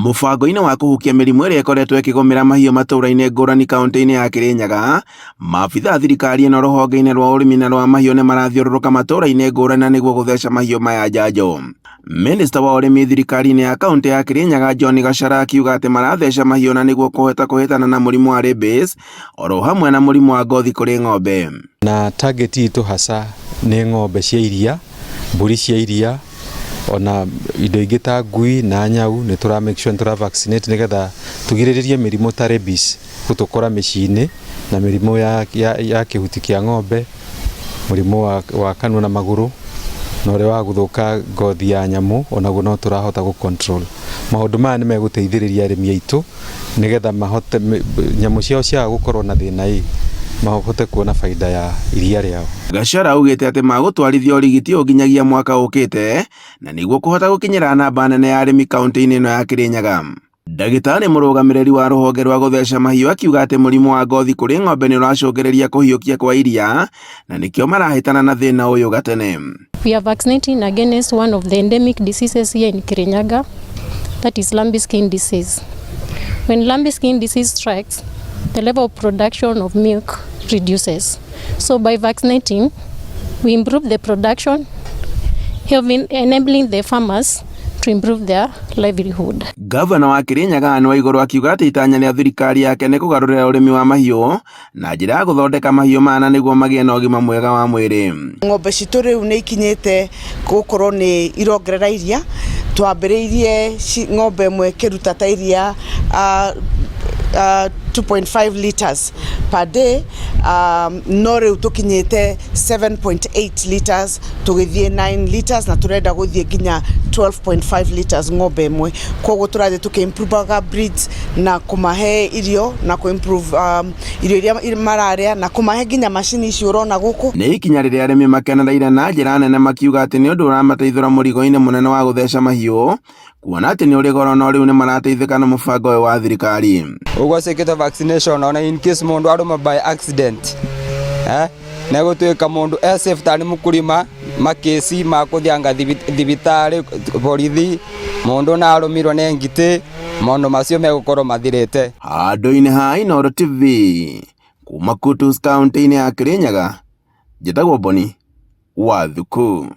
Mũbango-inĩ wa kũhukia mĩrimũ ĩrĩa ĩkoretwo ĩkĩgũmĩra mahiũ matũra-inĩ ngũrani kaunti-inĩ ya Kĩrĩnyaga, maabitha a thirikari ĩno rũhonge-inĩ rwa ũrĩmi na rwa mahiũ nĩmarathiũrũrũka matũra-inĩ ngũrani na nĩguo gũtheca mahiũ maya njanjo. Minista wa ũrĩmi thirikari-inĩ ya kaunti ya Kĩrĩnyaga John Gachara akiuga atĩ maratheca mahiũ na nĩguo kũhota kũhĩtana na mũrimũ wa rabies oro hamwe na mũrimũ wa ngothi kũrĩ ng'ombe. Na target itũ hasa nĩ ng'ombe cia iria, mbũri cia iria, ona indo ingĩ ta ngui na nyau nĩ tũra make sure nĩ tũra vaccinate nĩgetha tũgirĩrĩrie mĩrimũ ta rabies gũtũkora mĩciĩ-inĩ na mĩrimũ ya, ya, ya kĩhuti kĩa ng'ombe, mũrimũ wa, wa kanua na magũrũ na ũrĩa wa gũthũka ngothi ya nyamũ onaguo no tũrahota gũ control. Maũndũ maya nĩ megũteithĩrĩria arĩmi aitũ nĩgetha mahote nyamũ ciao ciaga gũkorwo na thĩna ĩ mahote kuona baida ya iria rĩao. Gachara augĩte atĩ magũtwarithia ũrigiti ũyũ nginyagia mwaka ũkĩte na nĩguo kũhota gũkinyĩra namba nene ya arĩmi kaunti-inĩ ĩno ya Kĩrĩnyaga. Ndagĩtarĩ mũrũgamĩrĩri wa rũhonge rwa gũtheca mahiũ akiuga atĩ mũrimũ wa ngothi kũrĩ ng'ombe nĩ ũracũngĩrĩria kũhiũkia kwa iria na nĩkĩo marahĩtana na thĩna ũyũ gatene. We are vaccinating against one of the endemic diseases here in Kirinyaga, that is lumpy skin disease. When lumpy skin disease strikes, the level of production of milk reduces. So by vaccinating, we improve the production, helping, enabling the farmers to improve their livelihood. Gavana wa Kirinyaga Anne Waiguru akiuga atĩ itanya rĩa thirikari yake nĩ kũgarũrĩra ũrĩmi wa mahiũ na njĩra ya gũthondeka mahiũ maya na nĩguo magĩe na ũgima mwega wa mwĩrĩ. Ng'ombe citũ rĩu nĩ ikinyĩte gũkorwo nĩ irongerera iria, twambĩrĩirie ng'ombe ĩmwe ĩkĩruta ta iria 2.5 liters per day, no rĩu tũkinyĩte 7.8 liters, tũgĩthiĩ 9 liters na tũrenda gũthiĩ nginya 12.5 liters ng'ombe ĩmwe. Koguo tũrathiĩ tũkĩ improve breeds na kũmahe irio na kũ improve irio iria mararĩa na kũmahe nginya macini ici ũrona gũkũ. Nĩ ikinya rĩrĩa arĩmi makenereire na njĩra nene makiuga atĩ nĩ ũndũ ũramateithũra mũrigo-inĩ mũnene wa gũtheca mahiũ kuona atĩ nĩ ũrĩ goro no rĩu nĩ marateithĩka na mũbango ũyũ wa thirikari. Ũguo ciĩkĩtwo vaccination ona in case mũndũ arũma by accident, eh, nĩgũtuĩka mũndũ e safe tarĩ mũkũrima makĩci ma kũthianga thibitarĩ borithi mũndũ na arũmirwo nĩ ngitĩ maũndũ macio megũkorwo mathirĩte. Handũ-inĩ ha Inooro TV kuma Kutus kaunti-inĩ ya Kirinyaga, njĩtagwo Boni wa Thuku.